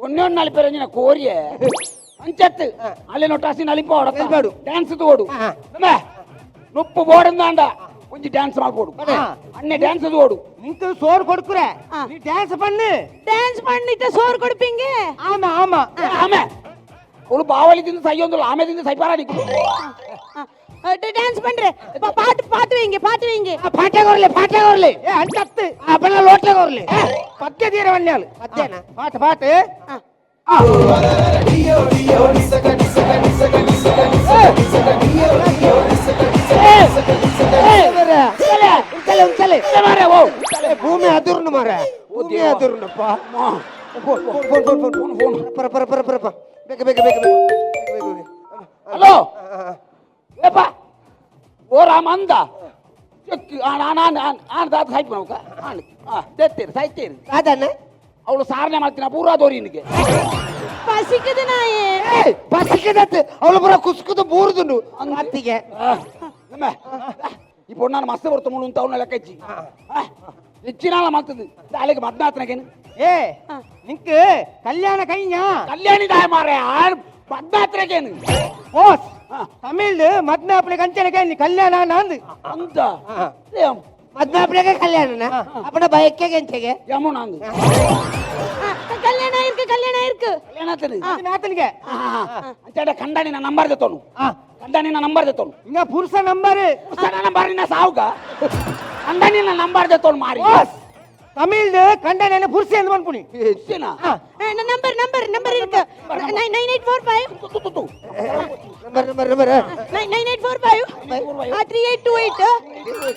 ಒನ್ನೊಂದು ನಲಿಪರ ಒಂಜಿನ ಕೋರಿಯೆ ಅಂಚತ್ತು ಅಲ್ಲೇನೋ ಟಾಸಿ ನಲಿಪೋಡು. ನಲಿಪಾಡು. ಡ್ಯಾನ್ಸ್ ತೋಡು. ಹಾ. ನುಪ್ಪು ಬೋಡಂದಾಂಡ ಒಂಜಿ ಡ್ಯಾನ್ಸ್ ಮಾಡ್ಬೋಡು. ಅಣ್ಣೆ ಡ್ಯಾನ್ಸ್ ತೋಡು. ನಿಂತು ಸೋರ್ ಕೊಡ್ಕುರೆ, ನೀ ಡ್ಯಾನ್ಸ್ ಪಣ್ಣು. டான்ஸ் பண்ணிட்டு சோறு கொடுப்பீங்க. ಆಮ ಆಮ. ಆಮೆ ಅವಳು ಬಾವಲಿ ತಿಂದು ಸೈಯೊಂದು ಆಮೆ ತಿಂದು ಸೈಪಾರ. டான்ஸ் பண்றேன். பாட்டு பாட்டு வைங்க, பாட்டு வைங்க. ಪಾಠ ಕೊರ್ಲಿ, ಪಾಠ ಕೊರ್ಲಿ. ಏ ಅಂಚತ್ತು ಅಪ್ಪನ ಲೋಟ್ಲೆ ಕೊರ್ಲಿ. ಪದ್ಯ ತೀರ ವನ್ಯಾಲು ಪದ್ಯನ ಪಾಠ ಪಾಠ. ಭೂಮಿ ಅದುರ್ನು ಮಾರ, ಭೂಮಿ ಅದುರ್ನಪ್ಪ. Phone phone phone phone phone. ಪರ ಪರ ಪರ ಪರ ಬೇಗ ಬೇಗ ಬೇಗ ಬೇಗ ಬೇಗ. ಹಲೋ, ಏಪ ಓ ರಾಮ ಅಂದ ಚೆಕ್ ಆಣ ಆಣ ಆಣ ಆಣ ದಾದ ಸಾಯ್ತು ನಾವು ಆಣ್ ಆ ತೆತ್ತೀರಿ ಸಾಯ್ತೀರಿ. ಅದನ್ನ ಅವಳು ಸಾರನೆ ಮಾಡ್ತೀನಿ ಪೂರಾ ದೋರಿ ನಿನಗೆ. பசிக்குது நாயே. ಪಸಿಕದತ್ತು ಅವಳು ಪೂರ ಕುಸ್ಕುದು ಬೂರ್ದುಂಡು ಅತ್ತಿಗೆ. ಈ ಪೊಣ್ಣನ ಮಸ್ತ್ ಬರ್ತ ಮುಳು ಅಂತ ಅವನ ಲೆಕ್ಕಚ್ಚಿ ಹೆಚ್ಚಿನ ಮಾಡ್ತದೆ ಅಲ್ಲಿಗೆ ಮದ್ನಾತನಗೇನು. ಏ, ನಿಂಕ್ ಕಲ್ಯಾಣ ಕೈኛ. ಕಲ್ಯಾಣಿ ದಾಯ ಮಾರೆ ಮದ್ನಾತ್ರಗೇನು. ಬಾಸ್, ತಮಿಳ್ ಮದ್ನಾಪ್ಲೆ ಕಂಚನ ಕೈ ಕಲ್ಯಾಣ ಅಂದು. ಅಂತ ಮದ್ನಾಪ್ಲೆಗೆ ಕಲ್ಯಾಣನ ಅಪ್ಪನ ಬಯಕೆ ಕೆಂಚೆಗೆ. ಯಮುನ ಅಂದು. கல்யாணம் ஆயிருக்கு, கல்யாணம் ஆயிருக்கு. ಕಲ್ಯಾಣ ಆತನ ಆತನಿಗೆ. ಅಂತ ಕಂಡಾನಿ ನಂಬರ್ ತೋನು, ಕಂಡಾನಿ ನಂಬರ್ ತೋನು. ಇಂಗ ಪುರುಷ ನಂಬರ್. ಪುರುಷ ನಂಬರ್ ನಿನ್ನ ಸಾವುಗ ಕಂಡಾನಿ ನಂಬರ್ ತೋನು ಮಾರಿ. ಬಾಸ್, ತಮಿಳ್ ಕಂಡಾನಿ ಪುರುಷ ಎಂದು ಮನ್ಪುಣಿ. Number number number இருக்கு. 9 9 8 4 5. Number number number. 9 9 8 4 5 3 8 2 8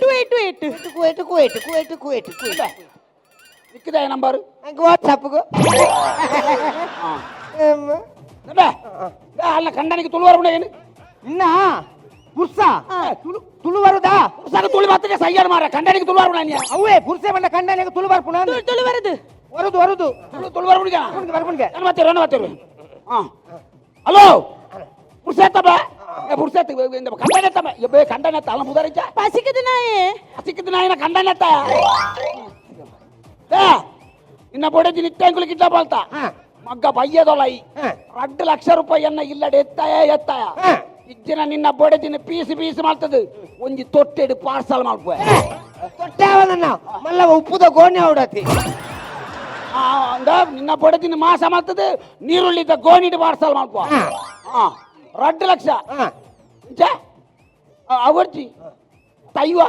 2 8 2 8. 2 8 2 8 2 8 2 8 2 8. ಸಿಕ್ಕಿದೆ ನಂಬರ್. ನಂಗೆ ವಾಟ್ಸಪ್ಗೂ. ಅಲ್ಲ, ಕಂಡನಿಗೆ ತುಳುವಾರ ಏನು? ಇನ್ನ ಪುರ್ಸ ತುಳು ತುಳು ಬರುದಾ? ಪುರ್ಸಗ ತುಳು ಮಾತ್ರ ಸಯ್ಯಾರ ಮಾರ ಕಂಡನಿಗೆ ತುಳುವಾರ ಉಣ. ಅವೇ ಪುರ್ಸೆ ಬಂದ ಕಂಡನಿಗೆ ತುಳು ಬರ್ಪುಣ. ತುಳು வருது. ವರುದು ವರುದು. ತುಳು ತುಳುವಾರ ಹುಡುಗ. ಬರ್ಪುಣ್ಗೆ. ಮತ್ತೆ ಮತ್ತೆ. ಹಾ, ಹಲೋ, ಪುರ್ಸೆತ್ತಪ್ಪ ಪುರ್ಸೆತ್ ಕಂಡನೆತ್ತಮ್ಮ ಬೇ ಕಂಡನೆತ್ತ ಅಲ್ಲ ಮುದಾರಿಚ. பசிக்குது நாயே. ಸಿಕ್ಕಿದ ನಾಯಿನ ಕಂಡನೆತ್ತ ನಿನ್ನ ಬೊಡೆದಿ ನಿತ್ಯಾಂಕುಲು ಕಿಟ್ಟ ಬಾಳ್ತ ಮಗ್ಗ ಬಯ್ಯದೊಲೈ. 2 ಲಕ್ಷ ರೂಪಾಯಿಯನ್ನ ಇಲ್ಲಡೆ ಎತ್ತಾಯ ಎತ್ತಾಯ. ಇಜ್ಜಿನ ನಿನ್ನ ಬೊಡೆದಿನ ಪೀಸ್ ಪೀಸ್ ಮಾಡ್ತದೆ ಒಂಜಿ ತೊಟ್ಟೆಡು ಪಾರ್ಸಲ್ ಮಾಡ್ಪು. ತೊಟ್ಟೆ ಅವನನ್ನ ಮಲ್ಲ ಉಪ್ಪುದ ಗೋಣಿ ಅವಡತಿ. ನಿನ್ನ ಬೊಡೆದಿನ ಮಾಸ ಮಾಡ್ತದೆ ನೀರುಳ್ಳಿದ್ದ ಗೋಣಿಡು ಪಾರ್ಸಲ್ ಮಾಡ್ಪು. 2 ಲಕ್ಷ ಅವರ್ಜಿ ತೈವ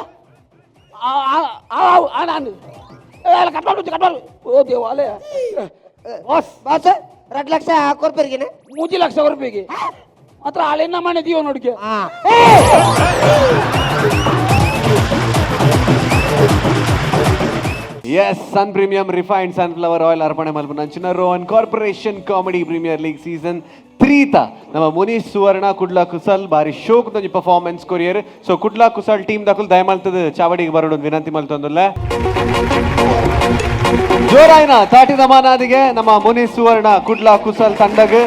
ನಾನು ಕಟ್ಮಾಡು ಕಟ್ಮಾಡು. ಓ ದೇವಾಲಯ. ಬಾಸ್ ಬಾಸ್, 2 ಲಕ್ಷ ಕೊರ್ಪರಿಗೆ? 3 ಲಕ್ಷ ರೂಪಾಯಿಗೆ ಮಾತ್ರ ಆಳೆನ್ನ ಮನೆ ದೀವ ನೋಡಿಕೆ. S, Sun Premium refined sunflower oil ಅರ್ಪಣೆ ಮಲ್ಪುನಂಚಿನ Rohan corporation comedy premier league season ತ್ರೀತ ನಮ್ಮ ಮುನೀಶ್ ಸುವರ್ಣ ಕುಡ್ಲಾ ಕುಸಲ್ ಬಾರಿ ಶೋಕ್ ಒಂಜಿ ಪರ್ಫಾರ್ಮೆನ್ಸ್ ಕೊರಿಯರ್. ಸೊ ಕುಡ್ಲಾ ಕುಸಲ್ ಟೀಮ್ ದಕುಲ್ ದಯಮಲ್ತದ ಚಾವಡಿಗೆ ಬರೋಡು ವಿನಂತಿ ಮಲ್ತೊಂದುಲ್ಲ. ಜೋರಾಯ್ನ ತಾಟಿದ ಮಾನಾದಿಗೆ ನಮ್ಮ ಮುನೀಶ್ ಸುವರ್ಣ ಕುಡ್ಲಾ ಕುಸಲ್ ತಂಡಗ್.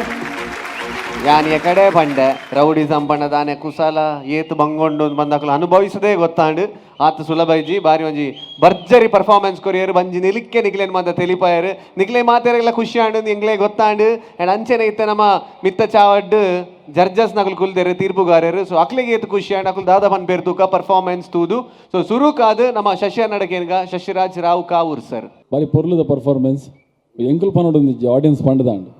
ಯಾನಿಯ ಕಡೆ ಪಂಡೆ ರೌಡಿಸಂ ಪಂಡ ಕುಸಲ ಏತು ಬಂಗೊಂಡು ಬಂದಾಕಲು ಅನುಭವಿಸದೇ ಗೊತ್ತಾಂಡು. ಆತ ಸುಲಭ ಇಜ್ಜಿ. ಬಾರಿ ಒಂಜಿ ಭರ್ಜರಿ ಪರ್ಫಾರ್ಮೆನ್ಸ್ ಕೊರಿಯರ್ ಬಂಜಿ ನಿಲಿಕ್ಕೆ ನಿಕ್ಲೇನ್ ಮಾತ ತೆಲಿಪಾಯರು ನಿಕ್ಲೆ ಮಾತೆರೆಲ್ಲ ಖುಷಿ ಆಂಡು ಎಂಗ್ಲೇ ಗೊತ್ತಾಂಡು. ಅಂಡ್ ಅಂಚೆನೆ ಇತ್ತೆ ನಮ್ಮ ಮಿತ್ತ ಚಾವಡ್ ಜರ್ಜಸ್ ನಕಲು ಕುಲ್ದೆರು ತೀರ್ಪುಗಾರರು. ಸೊ ಅಕ್ಲಿಗೆ ಏತು ಖುಷಿ ಆಂಡ್ ಅಕುಲು ದಾದ ಪನ್ ಪೇರ್ ತೂಕ ಪರ್ಫಾರ್ಮೆನ್ಸ್ ತೂದು. ಸೊ ಸುರುಕಾದ್ ನಮ್ಮ ಶಶಿ ನಡಕೇನ್ಗ ಶಶಿರಾಜ್ ರಾವ್ ಕಾವೂರ್ ಸರ್. ಬಾರಿ ಪೊರ್ಲುದ ಪರ್ಫಾರ್ಮೆನ್ಸ್ ಎಂಕುಲು ಪನೊಡು ಆಡಿಯನ್ಸ್ ಪಂಡದಾಂಡ್.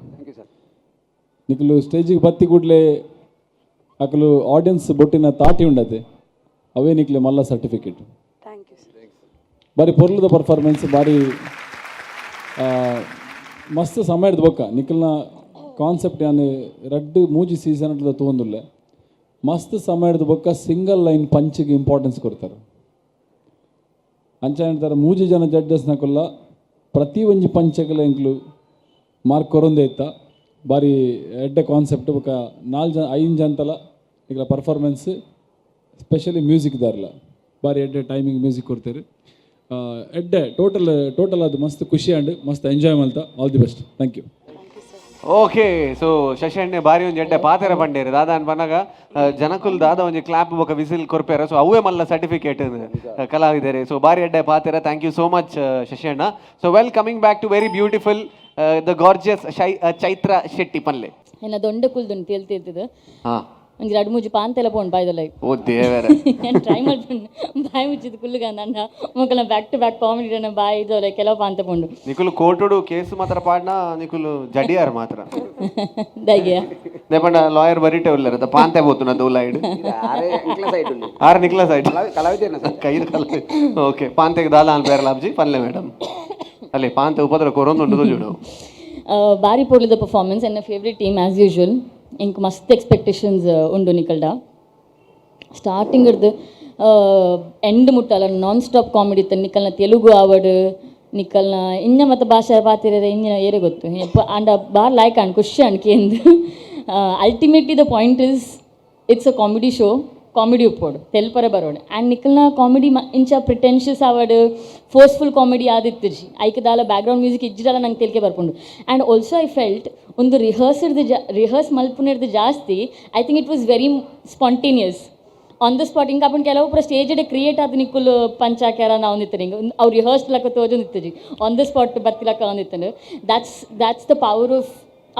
ನಿಕುಲು ಸ್ಟೇಜಿಗೆ ಬತ್ತಿ ಕೂಡಲೇ ಅಕಲು ಆಡಿಯನ್ಸ್ ಬೊಟ್ಟಿನ ತಾಟಿ ಉಂಡತೆ ಅವೇ ನಿಕ್ಲೆ ಮಲ್ಲ certificate. Thank you sir. ಬಾರಿ ಪೊರ್ಲುದ ಪರ್ಫಾರ್ಮೆನ್ಸ್, ಬಾರಿ ಮಸ್ತ್ ಸಮಯದ ಬೊಕ್ಕ ನಿಕಲ್ನ ಕಾನ್ಸೆಪ್ಟ್ ಯಾನ್ ರಡ್ಡ್ ಮೂಜಿ ಸೀಸನ್ ತೂವೊಂದುಲ್ಲೆ. ಮಸ್ತ್ ಸಮಯದ ಬೊಕ್ಕ ಸಿಂಗಲ್ ಲೈನ್ ಪಂಚಿಗೆ ಇಂಪಾರ್ಟೆನ್ಸ್ ಕೊಡ್ತಾರೆ. ಅಂಚ ಹೇಳ್ತಾರೆ ಮೂಜಿ ಜನ ಜಡ್ಜಸ್ನಕುಲ್ಲ ಪ್ರತಿ ಒಂಜಿ ಪಂಚಗಲ ಎಂಕ್ಲು ಮಾರ್ಕ್ ಕೊರೊಂದೇ ಇತ್ತ. ಬಾರಿ ಎಡ್ಡೆ ಕಾನ್ಸೆಪ್ಟ್ ಬೊಕ್ಕ ನಾಲ್ ಜನ ಐನ್ ಜನತಲ ನಿಕಲ performance specially music ದಾರ್ಲ ಬಾರಿ ಎಡ್ಡೆ ಟೈಮಿಂಗ್ ಮ್ಯೂಸಿಕ್ ಕೊಡ್ತಾರೆ. ಎಡ್ಡೆ ಟೋಟಲ್ ಟೋಟಲ್ ಅದು ಮಸ್ತ್ ಖುಷಿ ಆಂಡ್ ಮಸ್ತ್ ಎಂಜಾಯ್ ಮಲ್ತ. All the best, thank you. Okay, so Shashi ಅಣ್ಣೆ ಬಾರಿ ಒಂಜಿ ಎಡ್ಡೆ ಪಾತೆರ ಪಂಡೇರು ದಾದ ಅನ್ ಪನ್ನಗ ಜನಕುಲ್ ದಾದ ಒಂಜಿ ಕ್ಲಾಪ್ ಬೊಕ ವಿಸಿಲ್ ಕೊರ್ಪೇರ. ಸೊ ಅವೇ ಮಲ್ಲ ಸರ್ಟಿಫಿಕೇಟ್ ಕಲಾವಿದರೆ. ಸೊ ಬಾರಿ ಎಡ್ಡೆ ಪಾತೆರ, thank you so much Shashi ಅಣ್ಣ. So well, coming back to very beautiful, the gorgeous ಶೈ Chaitra Shetty ಪಲ್ಲೆ. ಎನ್ನ ದೊಂಡ ಕುಲ್ದುಂಡು ತೇಲ್ತಿರ್ತದೆ. ಒಂಜಿ ರಡ್ಡ್ ಮೂಜಿ ಪಾಂತೆಲ ಪೋಂಡು ಬಾಯ್ದಲ್ಲ. ಓ ದೇವರ. ನಾನು ಟ್ರೈ ಮಲ್ಪುಂಡು ಬಾಯಿ ಮುಚ್ಚಿದ್ ಕುಲ್ಲುಗ ಅಂಡ ಮೊಕಲ್ನ back to back comedy ಬಾಯಿ ಇದ್ದೋಲೆ ಕೆಲವು ಪಾಂತೆ ಪೋಂಡು. ನಿಕುಲು ಕೋಟುಡು ಕೇಸು ಮಾತ್ರ ಪಾಡ್ನ, ನಿಕುಲು ಜಡಿಯಾರ್ ಮಾತ್ರ. ದಯ್ಯ. ದೇಪಂಡ ಲಾಯರ್ ಬರಿಟೆ ಉಲ್ಲೆರ್ ಪಾಂತೆ ಬೋತುನ ದೂಲಾಯ್ಡ್. ಆರೆ ಎಂಕ್ಲ ಸೈಡ್ ಉಂಡು. ಆರ್ ನಿಕ್ಲ ಸೈಡ್. ಕಲಾವಿದೇನ ಸರ್. ಕೈದು ಕಲ. ಓಕೆ, ಪಾಂತೆಗೆ ದಾಲ ಅನ್ ಬೇರೆ ಲಾಬ್ಜಿ ಪನ್ಲೆ ಮೇಡಮ್. ಅಲ್ಲಿ ಪಾಂತೆ ಉಪದ್ರ ಕೊರೊಂದುಂಡು ತೋಜುಡು. ಬಾರಿ ಪೊರ್ಲುದ ಪರ್ಫಾರ್ಮೆನ್ಸ್, ಎನ್ನ favourite team as usual. ಎಂಕ್ ಮಸ್ತ್ ಎಕ್ಸ್ಪೆಕ್ಟೇಷನ್ಸ್ ಉಂಡು ನಿಕಲ್ಡ. ಸ್ಟಾರ್ಟಿಂಗ್ ಹಿಡ್ದು ಎಂಡ್ ಮುಟ್ಟಲ್ಲ non stop comedy ಇತ್ತು ನಿಕಲ್ನ. ತೆಲುಗು ಆವಡ್, ನಿಕಲ್ನ ಇಂಜ ಮತ್ತು ಭಾಷೆ ಪಾತಿರ ಇಂಜಿನ ಏರೆ ಗೊತ್ತು ಆಂಡ ಬಾರ್ ಲಾಯ್ಕ್ ಆಂಡ್ ಖುಷಿ ಆಂಡ್ ಕೇಂದ್. Ultimately the point is it's a comedy show, comedy ಉಪ್ಪೋಡು ತೆಲ್ಪರೆ ಬರೋಡು. ಆ್ಯಂಡ್ ನಿಕಲ್ನ ಕಾಮಿಡಿ ಇಂಚ ಪ್ರಿಟೆನ್ಷಿಯಸ್ ಆವಡ್, ಫೋರ್ಸ್ಫುಲ್ ಕಾಮಿಡಿ ಆದಿತ್ತಿಜಿ. ಐಕ್ ದಾಲ ಬ್ಯಾಕ್ಗ್ರೌಂಡ್ ಮ್ಯೂಸಿಕ್ ಇಜ್ಜಿಡಲ ನಂಗೆ ತೆಲಿಕೆ ಬರ್ಪುಂಡು. And also I felt ಒಂದು ರಿಹರ್ಸರ್ದು ಜಾ ರಿಹರ್ಸ್ ಮಲ್ಪುನೆರ್ದು ಜಾಸ್ತಿ I think it was very spontaneous on the spot. ಇಂಕ ಅಪ್ಪನ ಕೆಲವು ಪೂರ ಸ್ಟೇಜ್ ಕ್ರಿಯೇಟ್ ಆದ ನಿಕ್ಕುಲು ಪಂಚ್ ಹಾಕ್ಯಾರ ನಾವು ನಿಂತು ಹಿಂಗೆ ಅವ್ರು ರಿಹರ್ಸ್ ಲಕ್ಕ ತೋಜೊಂದಿತ್ತಿಜಿ, on the spot ಬತ್ತಿಲಕ್ಕ ಒಂದಿತ್ತನು. That's the power of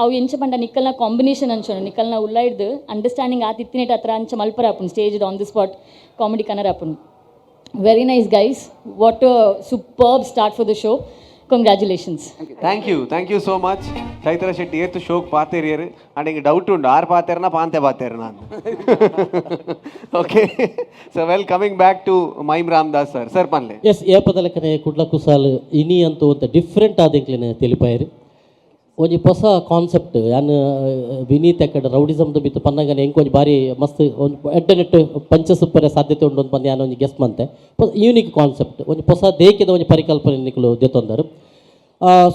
ಅವು ಎಂಚ ಪಂಡ ನಿಕ್ಕಲ್ನ ಕಾಂಬಿನೇಷನ್ ಅಂಚೋಣ ನಿಕ್ಕಲ್ನ ಉಲ್ಲ ಹಿಡ್ದು ಅಂಡರ್ಸ್ಟ್ಯಾಂಡಿಂಗ್ ಆತ ಇತ್ತಿನೇಟ್ ಹತ್ರ ಅಂಚ ಮಲ್ಪರ ಆಪುಂಡು stage on the spot comedy ಕನರ್ ಆಪುಂಡು. Very nice guys, what superb start for the show, congratulations. Thank you, thank you so much Chaitra Shetty. ಏತು ಶೋಕ್ ಪಾತೇರಿಯರ್ ಅಂಡ್ ಹಿಂಗೆ ಡೌಟ್ ಉಂಡು, ಆರ್ ಪಾತೇರ್ನ ಪಾಂತೆ ಪಾತೇರ್ ನಾನು. Okay, so well, coming back to mime Ramdas sir. Sir ಪನ್ಲೆ. S, ಏಪದಲಕನೆ Kudla ಕುಸಾಲ್ ಇನಿ ಅಂತ ಒಂತ different ಆದಿಂಕ್ಲೆನೆ ತಿಳಿಪಾಯರು. ಒಂಜಿ ಹೊಸ concept ಯಾನ್ ವಿನೀತ್ ಎಕ್ಕಡ ರೌಡಿಸಮ್ದ ಬಿತ್ತು ಪನ್ನಗನೆ ಎಂಕ್ ಒಂಜಿ ಬಾರಿ ಮಸ್ತ್ ಒಂದು ಎಡ್ಡೆ ನೆಟ್ ಪಂಚ ಸುಪ್ಪರೆ ಸಾಧ್ಯತೆ ಉಂಡು ಅಂತ ಪಂದ್ ಯಾನ್ ಒಂಜಿ ಗೆಸ್ ಮಂತೆ. ಯೂನಿಕ್ ಕಾನ್ಸೆಪ್ಟ್, ಒಂಜಿ ಹೊಸ ದೇಕಿದ ಒಂಜಿ ಪರಿಕಲ್ಪನೆ ನಿಕುಲು ದೆತ್ತೊಂದರು.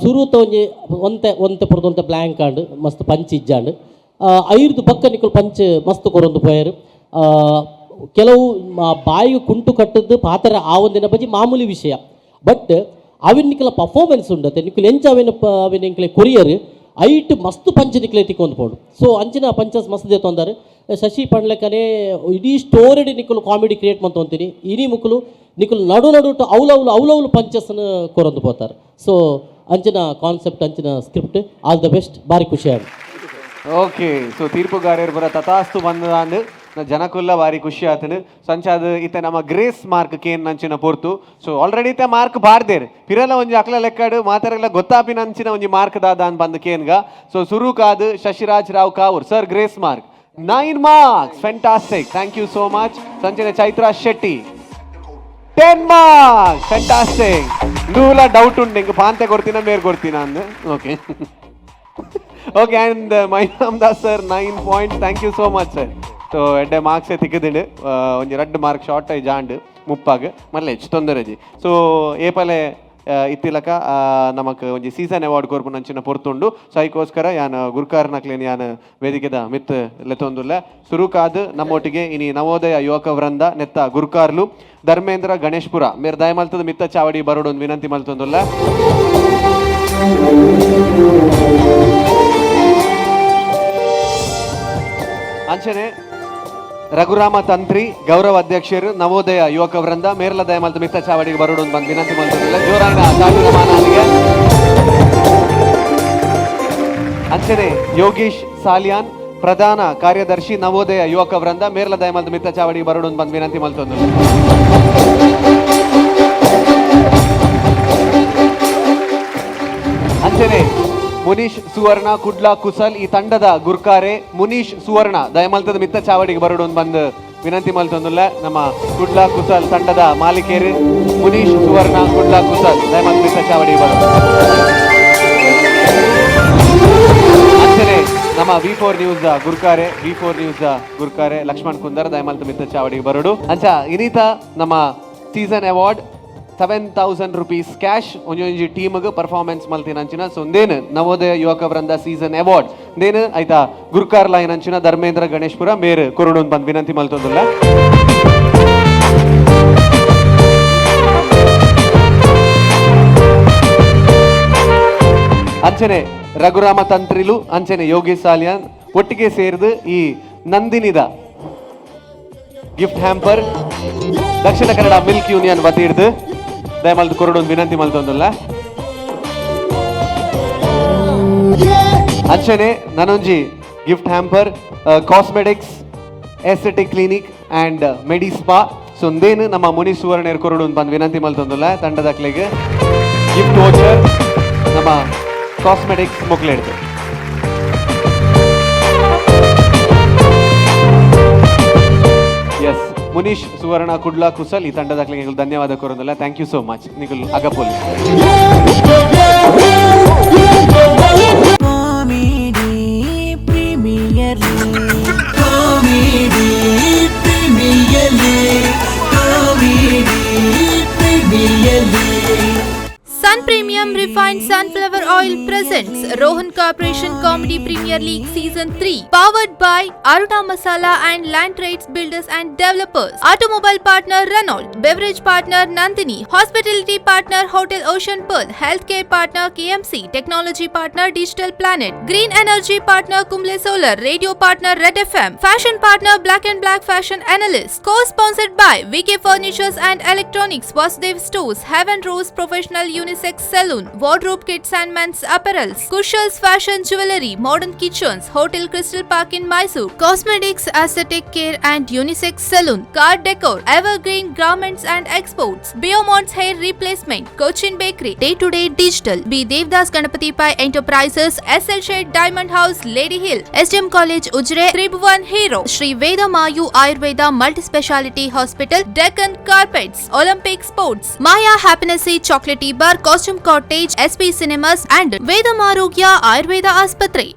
ಸುರುತ ಒಂಜಿ ಒಂತೆ ಒಂತೆ ಪುರ್ದು ಒಂತೆ ಬ್ಲ್ಯಾಂಕ್ ಆಂಡ್, ಮಸ್ತ್ ಪಂಚ್ ಇಜ್ಜಾಂಡ್. ಐರ್ದು ಪಕ್ಕ ನಿಕುಲು ಪಂಚ್ ಮಸ್ತ್ ಕೊರೊಂದು ಪೋಯರು. ಕೆಲವು ಬಾಯಿಗೆ ಕುಂಟು ಕಟ್ಟದ್ದು ಪಾತ್ರ ಆ ಒಂದಿನ ಬಜಿ ಮಾಮೂಲಿ ವಿಷಯ. ಬಟ್ ಅವಿನ ನಿಕಲ ಪರ್ಫಾರ್ಮೆನ್ಸ್ ಉಂಡತೆ, ನಿಕುಲು ಎಂಚ ಅವಿನ ಅವಿನ ಎಂಕ್ಲೆ ಕೊರಿಯರ್ ಐಟ್ ಮಸ್ತ್ ಪಂಚ್ ನಿಕ್ಲೆ ತಿಕ್ಕೊಂದು ಪೋಂಡು. ಸೊ ಅಂಚಿನ ಪಂಚಸ್ ಮಸ್ತ್ ದೇತೊಂದಾರು. ಶಶಿ ಪಂಡ್ಲೆಕ್ಕನೆ ಇಡೀ ಸ್ಟೋರಿಡ್ ನಿಕುಲು ಕಾಮಿಡಿ ಕ್ರಿಯೇಟ್ ಮಂತೊಂತೀನಿ. ಇನಿ ಮುಕುಲು ನಿಕುಲು ನಡು ನಡುಟು ಅವಲವಲು ಅವಲವಲು ಪಂಚಸ್ನ ಕೊರೊಂದು ಪೋತಾರೆ. ಸೊ ಅಂಚಿನ ಕಾನ್ಸೆಪ್ಟ್, ಅಂಚಿನ script, all the best, ಬಾರಿ ಖುಷಿ ಆಂಡ್. ಓಕೆ, ಸೊ ತೀರ್ಪುಗಾರರು ಬರ ತಥಾಸ್ತು ಬಂದಾಂದ್ ಜನಕುಲ್ಲ ಬಾರಿ ಖುಷಿ ಆತನು. ಸಂಚಾದ ಇತ್ತೆ ನಮ್ಮ grace mark Kane ನಂಚಿನ ಪೊರ್ತು. ಸೊ ಆಲ್ರೆಡಿ ಇತ್ತೆ ಮಾರ್ಕ್ ಬಾರ್ದೇರ್ ಪಿರಲ ಒಂಜಿ ಅಕ್ಲ ಲೆಕ್ಕಡು ಮಾತಾರಲ್ಲ ಗೊತ್ತಾಪಿನ ಅಂಚಿನ ಒಂಜಿ ಮಾರ್ಕ್ ದಾದ ಅನ್ ಬಂದ್ ಕೇನ್ಗ. ಸೊ ಸುರುಕಾದ್ Shashiraj Rao Kavoor sir, grace mark 9 marks, fantastic, thank you so much. ಸಂಚನೆ ಚೈತ್ರಾ ಶೆಟ್ಟಿ 10 marks, fantastic. ನೂಲ doubt ಉಂಟು ಇಂಕ್ ಪಾಂತೆ ಕೊಡ್ತೀನ ಮೇರ್ ಕೊಡ್ತೀನ ಅಂದ್. Okay okay, and Mime Das sir 9 points, thank you so much sir. So ಎಡ್ಡೆ ಮಾರ್ಕ್ಸೇ ತಿಕ್ಕದಿಂಡು, ಒಂಜಿ ರಡ್ಡ್ ಮಾರ್ಕ್ ಶಾರ್ಟ್ ಆಯಿ ಜಾಂಡ್ ಮುಪ್ಪಾಗ ಮಲ್ಲೆ ಹೆಚ್ಚು ತೊಂದರೆಜಿ. ಸೊ ಏಪಲೆ ಇತ್ತಿಲಕ ನಮಕ್ ಒಂಜಿ ಸೀಸನ್ ಅವಾರ್ಡ್ ಕೊರ್ಪುನ ಅಂಚಿನ ಪೊರ್ತುಂಡು. ಸೊ ಐಕೋಸ್ಕರ ಯಾನ್ ಗುರ್ಕಾರ್ನಕ್ಲೇನ್ ಯಾನ್ ವೇದಿಕೆದ ಮಿತ್ ಲೆತ್ತೊಂದುಲ್ಲೆ. ಸುರುಕಾದ್ ನಮ್ಮೊಟ್ಟಿಗೆ ಇನಿ ನವೋದಯ ಯುವಕ ವೃಂದ ನೆತ್ತ ಗುರ್ಕಾರ್ಲು ಧರ್ಮೇಂದ್ರ ಗಣೇಶ್ಪುರ ಮೇರ್ ದಯಮಲ್ತದ ಮಿತ್ತ ಚಾವಡಿ ಬರೋಡು ವಿನಂತಿ ಮಲ್ತೊಂದುಲ್ಲ. ಅಂಚನೆ ರಘುರಾಮ ತಂತ್ರಿ ಗೌರವ ಅಧ್ಯಕ್ಷರು ನವೋದಯ ಯುವಕ ವೃಂದ ಮೇರ್ಲ ದಯಮಲ್ತ ಮಿತ್ತ ಚಾವಡಿಗೆ ಬರೋಡು ಬಂದು ವಿನಂತಿ ಮಲ್ತೊಂದುಲ್ಲ. ಜೋರಾಯಿನ ತಾಟುದ ಮಾನಾದಿಗೆ. ಅಂಚನೆ ಯೋಗೀಶ್ ಸಾಲಿಯಾನ್ ಪ್ರಧಾನ ಕಾರ್ಯದರ್ಶಿ ನವೋದಯ ಯುವಕ ವೃಂದ ಮೇರ್ಲ ದಯಮಲ್ತ ಮಿತ್ತ ಚಾವಡಿಗೆ ಬರೋಡು ಬಂದು ವಿನಂತಿ ಮಲ್ತೊಂದುಲ್ಲ. ಅಂಚನೆ ಮುನೀಶ್ ಸುವರ್ಣ ಕುಡ್ಲ ಕುಸಲ್ ಈ ತಂಡದ ಗುರ್ಕಾರೆ ಮುನೀಶ್ ಸುವರ್ಣ ದಯಮಲ್ತದ ಮಿತ್ತ ಚಾವಡಿಗೆ ಬರಡು ಬಂದು ವಿನಂತಿ ಮಲ್ತೊಂದುಲ್ಲ. ನಮ್ಮ ಕುಡ್ಲ ಕುಸಲ್ ತಂಡದ ಮಾಲೀಕರು ಮುನೀಶ್ ಸುವರ್ಣ ಕುಡ್ಲ ಕುಸಲ್ ದಯಮಲ್ತ ಮಿತ್ತ ಚಾವಡಿಗೆ ಬರಡು. ಅಂಚನೆ ನಮ್ಮ V4 news ಗುರ್ಕಾರೆ V4 news ಗುರ್ಕಾರೆ ಲಕ್ಷ್ಮಣ್ ಕುಂದರ್ ದಯಮಲ್ತ ಮಿತ್ತ ಚಾವಡಿಗೆ ಬರಡು. ಅಂಚ ಇನಿತ ನಮ್ಮ season award 7,000 rupees cash ಒಂಜೊಂಜಿ ಟೀಮ್ಗೆ ಪರ್ಫಾರ್ಮೆನ್ಸ್ ಮಲ್ತಿನ ಅಂಚಿನ. ಸೊ ಒಂದೇನು ನವೋದಯ ಯುವಕ ವೃಂದ ಸೀಸನ್ ಅವಾರ್ಡ್ ದೇನು ಆಯ್ತಾ ಗುರ್ಕಾರ್ ಲೈನ್ ಅಂಚಿನ ಧರ್ಮೇಂದ್ರ ಗಣೇಶ್ಪುರ ಮೇರು ಕೊರಡು ಬಂದ್ ವಿನಂತಿ ಮಲ್ತೊಂದುಲ್ಲ. ಅಂಚನೆ ರಘುರಾಮ ತಂತ್ರಿಲು ಅಂಚನೆ ಯೋಗೇಶ್ ಸಾಲಿಯಾನ್ ಒಟ್ಟಿಗೆ ಸೇರಿದು ಈ ನಂದಿನಿದ gift hamper Dakshina Kannada milk union ವತಿ ಹಿಡ್ದು ದಯಮಲ್ದು ಕೊರಡು ವಿನಂತಿ ಮಲ್ತೊಂದುಲ್ಲ. ಅಂಚನೆ ನನೊಂಜಿ gift hamper cosmetics aesthetic clinic and medi spa. So ಒಂದೇನು ನಮ್ಮ ಮುನಿ ಸುವರ್ಣೇರ್ ಕೊರಡು ಬಂದು ವಿನಂತಿ ಮಲ್ತೊಂದುಲ್ಲ ತಂಡದಕ್ಲೆಗ್ ಗಿಫ್ಟ್ ವೋಚರ್ ನಮ್ಮ ಕಾಸ್ಮೆಟಿಕ್ಸ್ ಮೊಕ್ಲೆಡ್ದು. ಎಸ್ ಮುನೀಶ್ ಸುವರ್ಣ ಕುಡ್ಲ ಕುಸಲ್ ಈ ತಂಡದ ಧನ್ಯವಾದ ಕೋರೋದಲ್ಲ. Thank you so much Nikhil ಅಗಪೋಲಿ. Sun Premium Refined Sunflower Oil presents Rohan Corporation Comedy Premier League Season 3, powered by Aruna Masala and Land Trades Builders and Developers, Automobile Partner Renault, Beverage Partner Nandini, Hospitality Partner Hotel Ocean Pearl, Healthcare Partner KMC, Technology Partner Digital Planet, Green Energy Partner Kumble Solar, Radio Partner Red FM, Fashion Partner Black and Black Fashion Analyst, co-sponsored by VK Furnitures and Electronics, Vasudev Stores, Heaven Rose Professional Unisex Saloon, Wardrobe Kids and Men's Apparels, Kushal's Fashion Jewelry, Modern Kitchens, Hotel Crystal Park in Mysore, Cosmetics, Aesthetic Care and Unisex Saloon, Car Decor, Evergreen Garments and Exports, Biomont's Hair Replacement, Cochin Bakery, Day to Day Digital, B. Devdas Ganapati Pai Enterprises, SL Shade Diamond House, Lady Hill, SDM College, Ujire, Tribhuvan Hero, Sri Veda Mayu Ayurveda Multi-Speciality Hospital, Deccan Carpets, Olympic Sports, Maya Happiness Chocolatey Bar, Costume Cottage, SP Cinemas and Vedam Arogya Ayurveda Aspatre.